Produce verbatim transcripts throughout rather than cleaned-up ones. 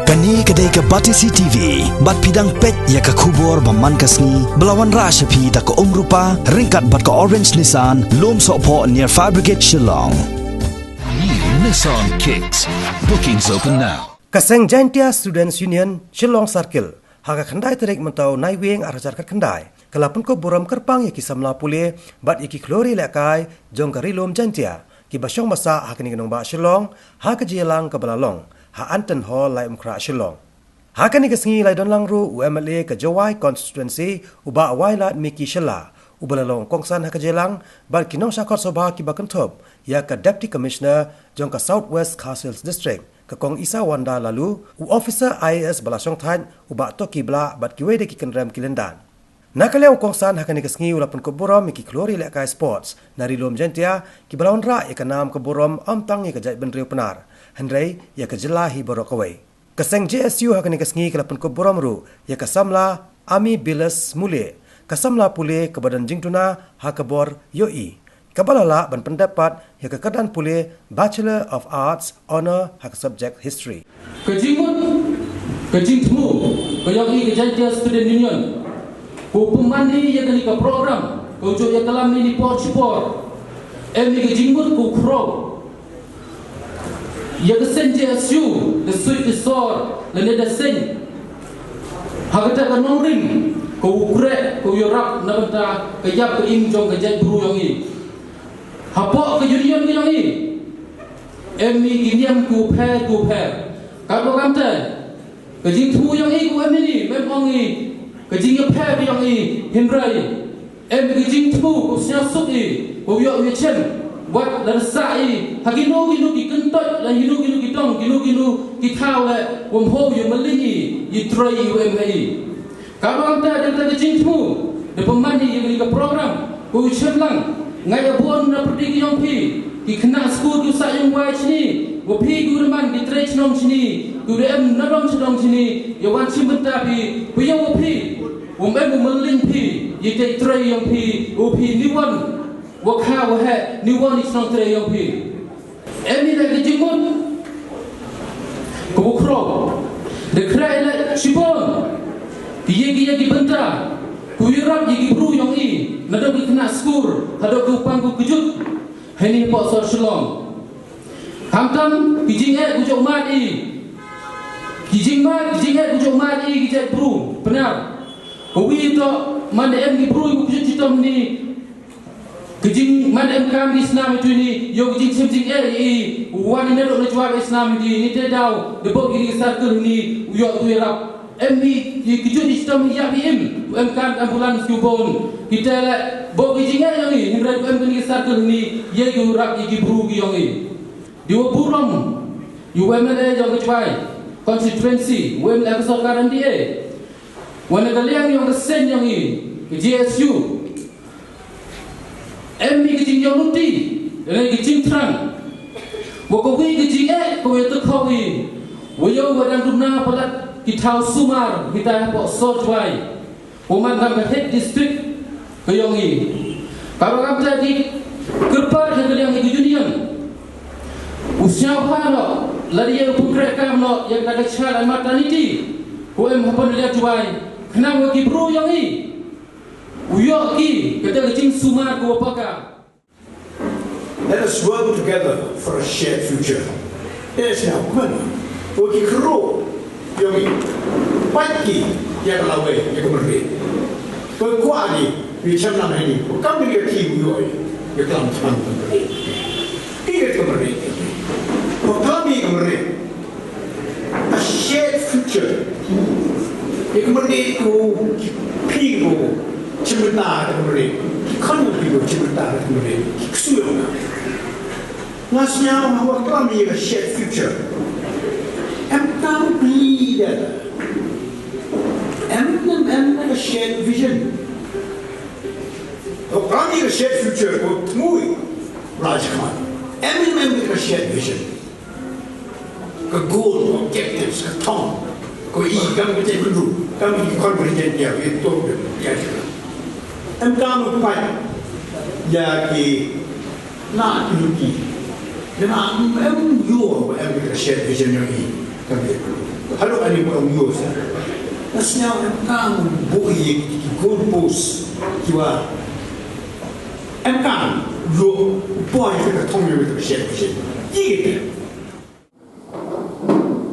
Kane ka dei ka Batesi T V, bad phi dang peit ïa ka khubor ba man ka sngi, ba la wanrah sha phi da ka Umrupa, ryngkat bad ka Orange Nissan, Lum Sohphoh near Fire Brigade Shillong. New Nissan Kicks. Bookings open now. Ka seng Jaintia Students Union, Shillong Circle, ha ka khyndai tarik mynta u Naiwieng ar hajar khatkhyndai, ka la pynkup burom kyrpang ïa ki samla pule, bad ïa ki khluri lehkai, jong ka Ri Lum Jaintia, kiba shong basa ha kane ka nongbah Shillong, ha ka jingïalang kaba la long, ha Anton Hall Laitumkhrah Shillong. Ha kane ka sngi la ïadon lang ruh u M L A ka Jowai Constituency, u Bah Wailadmiki Shylla, uba la long kongsan ha ka jingïalang, bad ki nongshah khot sbha kiba kynthup, ïa ka Deputy Commissioner, jong ka South West Khasi Hills District, ka Kong Isawanda Laloo, u officer I A S ba la shongthait, u Bah Toki Blah, bad kiwei de ki kynrem ki lyndan. Na ka liang u kongsan ha kane ka sngi u la pynkup burom ïa ki khluri lehkai sports, na Ri Lum Jaintia, kiba la wanrah ïa ka nam ka burom ym tang ïa ka jaitbynriew Pnar, hynrei ïa ka jylla hi baroh kawei. Ka seng J S U ha kane ka sngi ka la pynkup burom ruh, ïa ka samla Ami Bilas Mule, ka samla pule kaba don jingduna ha ka bor ïohi, kaba la lah ban pyndep pat ïa ka kyrdan pule Bachelor of Arts, Honour ha ka subject History. Ka jingmut, ka jingthmu, ka ïong i ka Jaintia Student Union, ka pynmane ïa kane ka program, ka u ju ïa ka lam ni por shi por, em i ka jingmut ka u khraw. Ïa ka seng J S U, ka suit ka sor, lane da seng. Ha kata ka nongrim, ka u khreh, ka u ïarap, na bynta, ka ïap ka im jong ka jaitbru ïong i. Hapoh ka union ka ïong i. Em i ki niam ka u pher, ka u pher. Ka u kamte, ka jingthmu ïong i ka u em i ni, mem ong i, ka jingïapher ïong i, hynrei. Em i ka jingthmu, ka u sngewsuk i, ka u ïoh ïa chem, wat la sah i, ha kino kino ki kyntoit, la kino kino ki tong, kino kino ki thaw le, wam ho ïa maling i, i trei i u em ha i. Ka bang ta da ka jingthmu, da pynmane ïa ka program, ka u chem lang, nga ïa bun na pyrdi ki ïong phi, ki khynnah skul ki u sah ïong wai chini, wa phi ki u da man ki trei chnong chini, ki u da em na dong chnong chini, ïa wan chim bynta phi, phi ïa wa phi. Um em u maling phi, ïa tei trei ïong phi, u phi ni wan, wa kha wa heh, ni wan i chnong trei ïong phi. Em i la ki jingmut, ka u khraw, da khreh la shibun, ki ïa ki ïa ki bynta, ku ïarap ïa ki bru ïong i, na dok ki khynnah skul, ha dok ki u pang ku kjut, ha ini hapoh sor Shillong. Khamtam, ki jingeh ku jok mad i. Ki jingmad, ki jingeh ku jok mad i, ki jait bru, Pnar. Ka wi to, man em ki bru, ku jok jitom ni. Ki jing, man em kam ki snam itu ni, ïoh ki jingchem jingeh i, wan i na dok na jwab i snam ni, ni te daw, da bok i ni circle ni, u ïoh tu ïarap. Em i, i ki jut i stom i ïap i im, em kan ambulance ki u bun. Kita la, bok i jingeh ïong i, hynrei em kan i circle ni, ïa ki u rap i ki bru ki ïong i. Di wa burom, i u M L A ïong ka Jwai constituency, u M L A ka sorkar M D A. Wa na ka liang ïong ka seng ïong i, ka J S U. Em i ka jingïoh luti, em i ka jingthrang. Wa ka wi ka jingeh, ka wi ta khaw i. Wa ïoh wa dang dum na palat ki thaw sumar, kita hapoh sor Jwai. Wa man dang ka head district, ka ïong i. Ka ba kam ta di, kyrpad ka liang i ka union. U sñiawbha noh, lada ïa u pynkreh kam noh, ïa ka chal maternity. Ko em hapdeng ïa Jwai, khnang wa ki bru ïong i. U ïoh ki, kata ka jingsumar ko wa paka. Let us work together for a shared future. Yes, now, come on. Wa ki kro, ïong i. Pait ki, ïa ka lawei, ïa ka myrdi. Ko kwah ki, wi chem lam hini. Kam ni ka ki u ïoh i, ïa ka lam chem lam. Ki ïa ka myrdi. Ko kam ni ka myrdi. A shared future. Ïa ka myrdi ko, phi ko, chim bynta ka myrdi. Ki khon phi ko, chim bynta ka myrdi. Ki ksu ïa nga. Nga sñiaw nga wa klam ïa ka shared future. Em kam pli da. Em, em, em ka shared vision. Wa klam ïa ka shared future ko tmui. Raj Khan. Em, em, em ka shared vision. Ka goal, ka objectives, ka thong. Ko i kam ka jait bynriew, kam ki khon ka jait bynriew, i to ka jait bynriew. Em kam u pait, ïa ki na ki luti. Ïa na em ïoh, em ka shared vision ïa i, kam ki. Hello. Ong ïoh sa. Nga sngewthuh em kam buh ïa ki goalpost kiba em kam ïoh poi ka thong ïa ka shet ka shet. Ïa ka.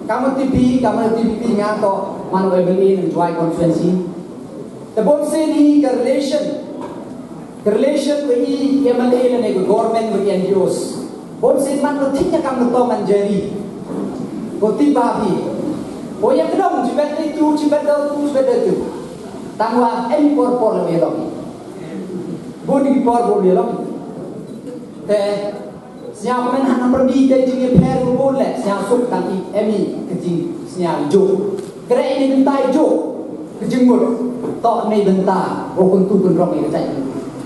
Ka mut TP, ka mut TPP nga to man u MLA na Jowai constituency. Te bun sien hi ka relation. Ka relation ba i MLA lane ka government ba i NGOs. Bun sien man ko thik na kam ko to man jari. Ko tip ba phi. Ko ïa kdong jibet tu, jibet tu, jibet tu. Tang wa em por por la ïa long. Bun ki por por ïa long. Te sñiaw kmen hana pyrdi ka jingïapher u bun leh sñiaw suk tang i em i ka jingsñiaw i jok. Kre i nei bynta i jok ka jingmut. Toh nei bynta u kyntu kynrong i ka jait.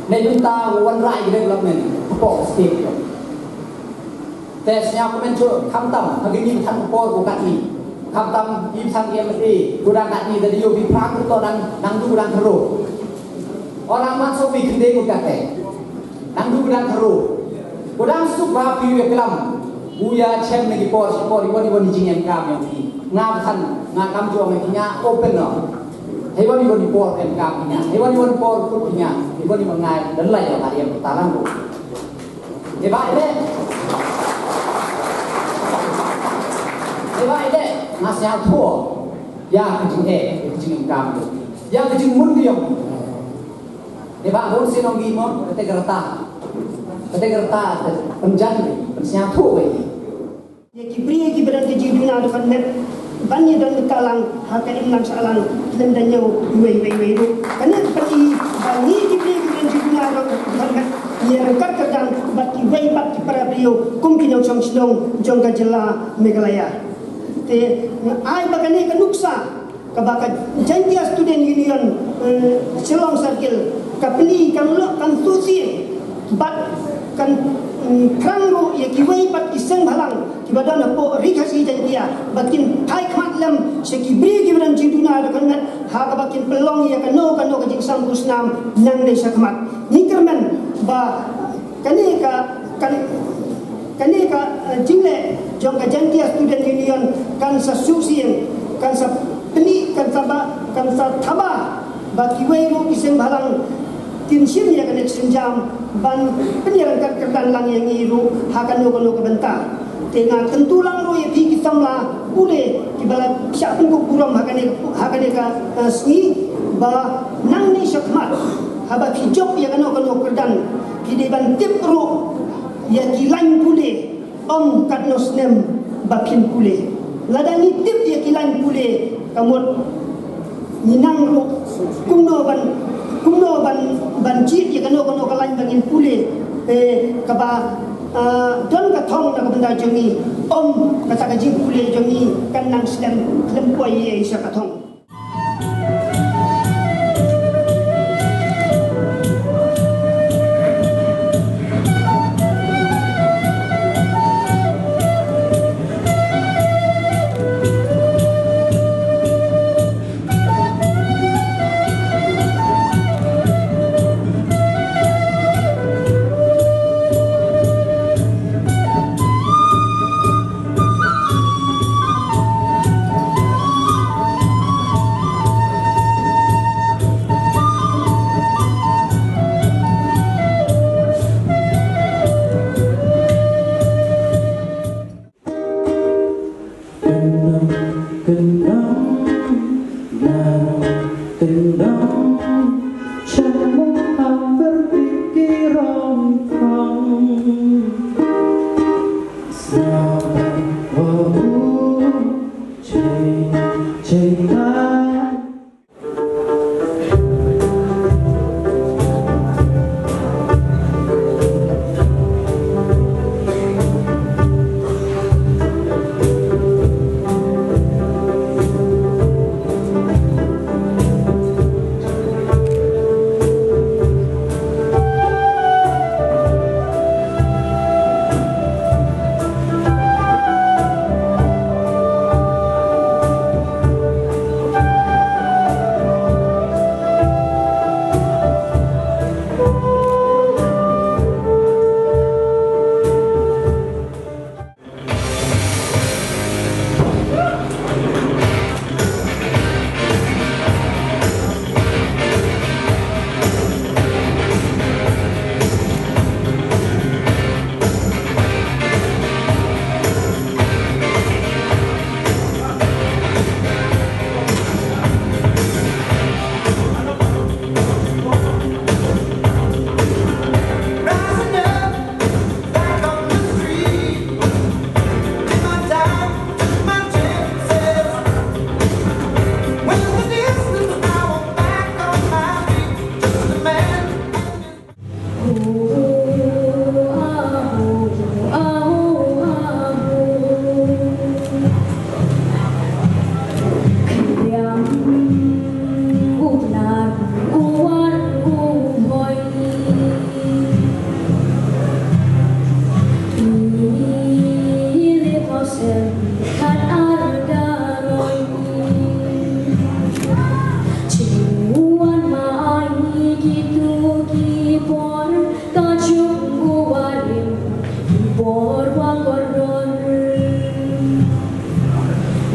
Nei bynta u wanrah i development hapoh state. Te sñiaw kmen jok khamtam ha kini than por ko katni. Khamtam i than i em i ko dang katni da dio bi prang ko dang nang du dang hero. Orang mat so bi kynde ko kate. Nang du dang hero. Ko dang suk ba pi we klam. Buya chem ne ki por si por iwan iwan jing em kam yang ki. Nga than nga kam jo me kinya open no. Hewan iwan por em kam kinya. Hewan iwan por kut kinya. Iwan iwan ngai dan lai yang hari yang talang ko. Eba ide. Eba ide. Nga siang thuo. Ya ka jing eh, ka jing em kam. Ya ka jing mun diong. Eba bun si nong gi mon, kate kerta. Kate kerta, penjan, pensiang thuo wei. Ïa ki briew ki ba don ka jingduna da ka met ban ïa don ka lang ha ka imlang sahlang lem da ñiew wei wei wei ruh. Kane ka pyrthei ba ngi ki briew ki ba don jingduna da ka met ïa ryngkat ka dang bad kiwei pat ki para briew kum ki nongshong shnong jong ka jylla Meghalaya. Te ai ba kane ka nuksa kaba ka Jaintia Student Union, eh, Shillong Circle ka plie kan lok kan susi bad kan, mm, krang ruh ïa kiwei pat ki seng bhalang kiba don hapoh Ri Khasi Jaintia ba kin thait khmat lem sha ki briew kiba don jingduna da ka met ha kaba kin pynlong ïa kano kano ka jingsam busnam nangne sha khmat. Ngi kyrmen ba kane ka, kan, kane ka, eh, jingleh jong ka Jaintia Student Union kan sa susi, kan sa plie, kan sa ba, kan sa thaba ba kiwei ruh ki seng bhalang kin shim ïa kane ka sienjam ban pynïaryngkat kyrdan lang ïa ngi ruh ha kano kano ka bynta. Te nga kyntu lang ruh ïa phi ki samla pule kiba la shah pynkup burom ha kane, ha kane ka, eh, sngi ba nangne sha khmat haba phi jop ïa kano kano kyrdan phi dei ban tip ruh ïa ki lain pule. Ym katno snem ba phin pule. Lada ngi tip ïa ki lain pule ka mut ngi nang ruh kumno ban, kumno ban, ban jied ïa kano kano ka lain ba ngin pule. Eh, kaba, ah, don ka thong na ka bynta jong ngi. Ym kata ka jingpule jong ngi kan nang slem, slem poi ïa sha ka thong.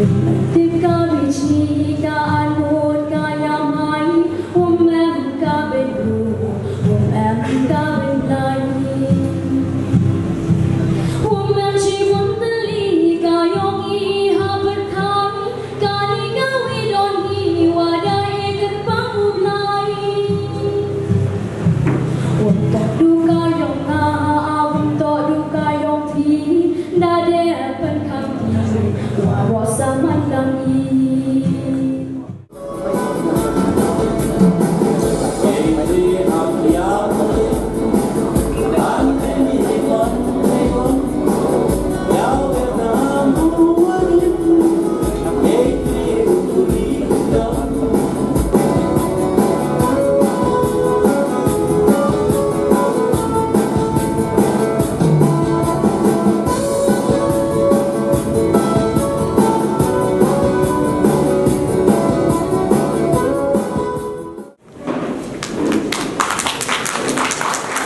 Tip ka biji ka anut ka yamai, um em ka ben ru, um em ka ben lai. Um em chi mun teli ka yong i ha berkai, kani ka wi don hi wa da e ken pa u lai. Wym toh du ka yong nga, wym toh du ka yong phi, da dei pynkham phi, wa roh sa man dang i.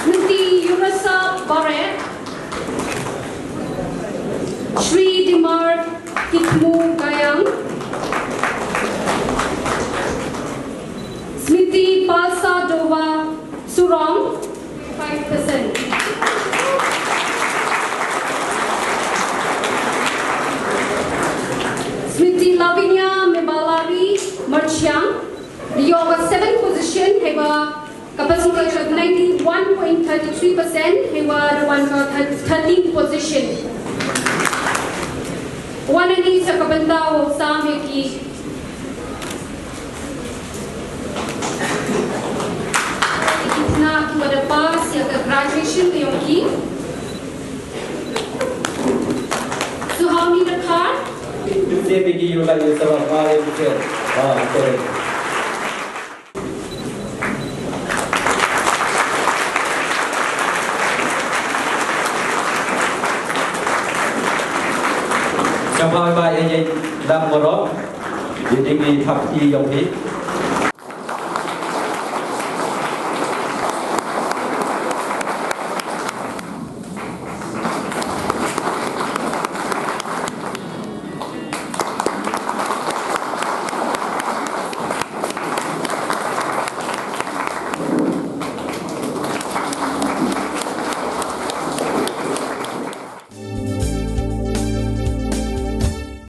Smitti Yurasa Bareh, Shri Dimar Kitmu Gayang, Smitti Palsa Dova Surong, five percent. Smitti Lavinia Mebalari Merchiang, the yoga seventh position, heba ka percentage of ninety-one point thirty-three percent, heba the one ka thirteenth position. Wan ani sa ka bynta u sam ki Ki khynnah kiba da pass ïa ka graduation ka jong ki. Suhawini Dkhar. Jingkhublei ïa phi ki ïa la ïa sawar ma ïa ki. Ah, sorry. Sngewbha ba ïa ïa dang maro. Ïa ding i thap i jong phi.